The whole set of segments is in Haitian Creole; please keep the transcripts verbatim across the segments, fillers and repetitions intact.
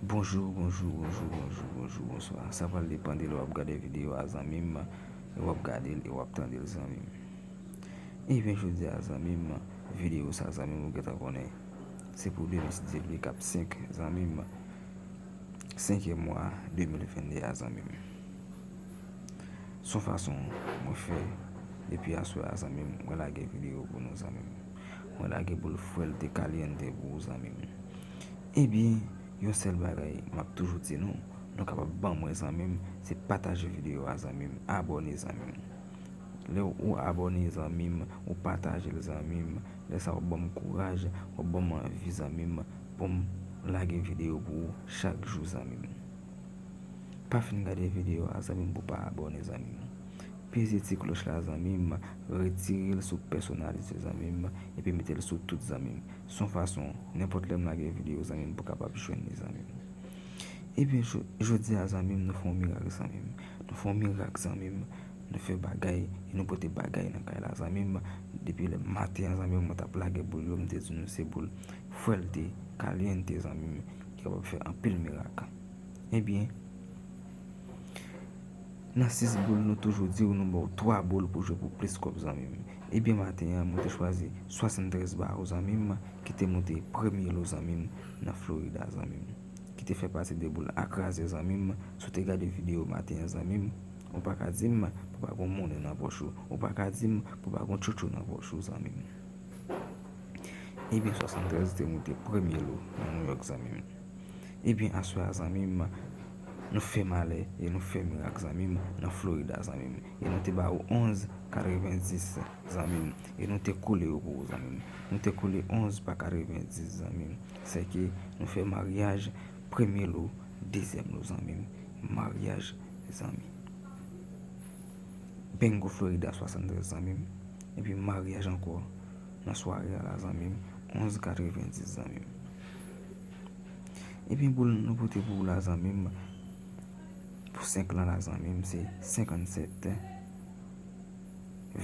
Bonjou, bonjou, bonjou, bonjou, bonjou, bonswa. Sa pral depann de lè w ap gade videyo a, zanmi m, e w ap gade l e w ap tande l, zanmi m. Ebyen, jodi a, zanmi m, videyo sa, zanmi m, ou gentan konnen, se pou demen, si Dye vle, k ap senk, zanmi m, senkyèm mwa de mil venn de a, zanmi m. Se yon fason mwen fè depi aswè a, zanmi m, mwen lage videyo pou nou, zanmi m. Mwen lage boul fwèlte kalyante pou ou, zanmi m. Ebyen, yon sèl bagay m ap toujou di nou, nou kapab ban mwen, zanmi m, se pataje videyo a, zanmi m, abòne, zanmi m. Lè ou abòne, zanmi m, ou pataje l, zanmi m, lè sa w ap ban m kouraj, w ap ban m anvi, zanmi m, pou m lage videyo pou ou chak jou, zanmi m. Pa fin gade videyo a, zanmi m, pou w pa abòne, zanmi m. Peze ti klòch la, zanmi m, retire l sou pèsonalize, zanmi m, epi mete l sou tout, zanmi m. Se yon fason, nenpòt lè m lage videyo, zanmi m, pou w kapab jwenn li, zanmi m. Ebyen, jo-, jodi a, zanmi m, nou fè yon mirak, zanmi m. Nou fè yon mirak, zanmi m. Nou fè bagay, e nou pote bagay nan kay la, zanmi m. Depi lè maten an, zanmi m, mwen t ap lage boul yo, m te di nou se boul fwèlte, kalyante, zanmi m, ki kapab fè anpil mirak. Ebyen, nan sis boul, nou toujou di w nou ba w twa boul pou jwe pou plis kòb, zanmi m. Ebyen, maten an, mwen te chwazi swasanntrèz bawo, zanmi m, ki te moute premye lo, zanmi m, nan Florida, zanmi m, ki te fè pati de boul a kraze, zanmi m. Si w te gade videyo maten an, zanmi m, ou pa ka di m pou pa gon monnen nan pòch ou. Ou pa ka di m pou pa gon tchotcho nan pòch ou, zanmi m. Ebyen, swasanntrèz te moute premye lo nan New York, zanmi m. Ebyen, aswè a, zanmi m, nou fè malè e nou fè mirak, zanmi m, nan Florida, zanmi m. E nou te ba ou onz katrevendis, zanmi m. E nou te koule yo pou ou, zanmi m. Nou te koule onz pa katrevendis, zanmi m. Sèke nou fè maryaj premye lo, dezyèm lo, zanmi m. Maryaj, zanmi. Bingo Florida swasanntrèz, zanmi m. Epi maryaj ankò nan sware a la, zanmi m, onz katrevendis, zanmi m. Epi boul nou pote pou ou la, zanmi m, pou senk lan la, zanmi m, se senkannsèt,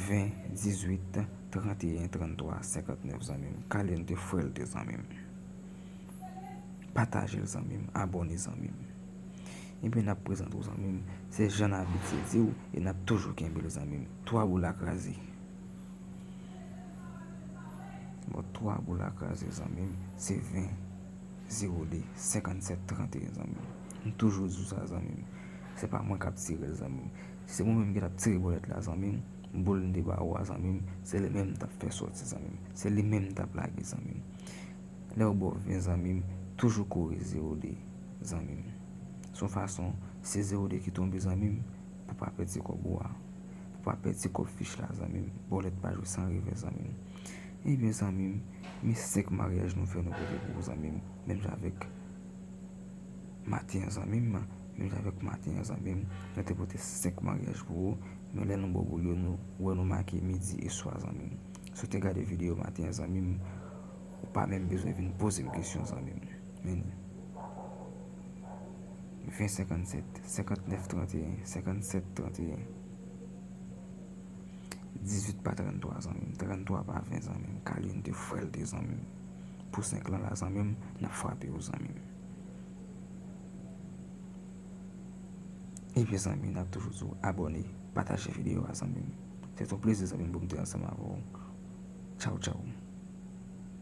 ven, dizuit, tranteyen, tranntwa, senkannnèf, zanmi m. Kalyante fwèlte, zanmi m. Pataje l, zanmi m. Abòne, zanmi m. Ebyen, n ap prezante w, zanmi m. Se jan n abitye di w, e n ap toujou kenbe l, zanmi m. Twa boul a kraze. Bon, twa boul a kraze, zanmi m. Se ven, zewo de, senkannsèt, tranteyen, zanmi m. M toujou di w sa, zanmi m. Se pa mwen k ap tire l, zanmi m. Si se mwen menm ki t ap tire bòlèt la, zanmi m, boul m te ba ou a, zanmi m, se li menm m t ap fè sòti, zanmi m. Se li menm m t ap lage, zanmi m. Lè yo ba w ven, zanmi m, toujou kore zewo de, zanmi m. Se yon fason, se zewo de ki tonbe, zanmi m, pou pa pèdi kòb ou a. Pou pa pèdi kòb fich la, zanmi m. Bòlèt pa jwe san revè, zanmi m. Ebyen, zanmi m, men senk maryaj nou fè nou pote pou ou, zanmi m. Menm jan avèk maten an, zanmi m, menm jan avèk maten an, zanmi m, nou te pote senk maryaj pou ou. Men lè nou ba w boul yo, nou wè nou make midi e swa, zanmi m. Si w te gade videyo maten an, zanmi m, ou pa menm bezwen vin poze m kesyon, zanmi m. Men li. Ven senkannsèt, senkannnèf tranteyen, senkannsèt tranteyen. Dizuit pa tranntwa, zanmi m. Tranntwa pa ven, zanmi m. Kalyante fwèlte, zanmi m. Pou senk lan la, zanmi m, n ap frape yo, zanmi m. Ebyen, zanmi, n ap toujou di w abòne, pataje videyo a, zanmi m. Se t yon plezi, zanmi m, pou m te ansanm avè w. Tchaw, tchaw.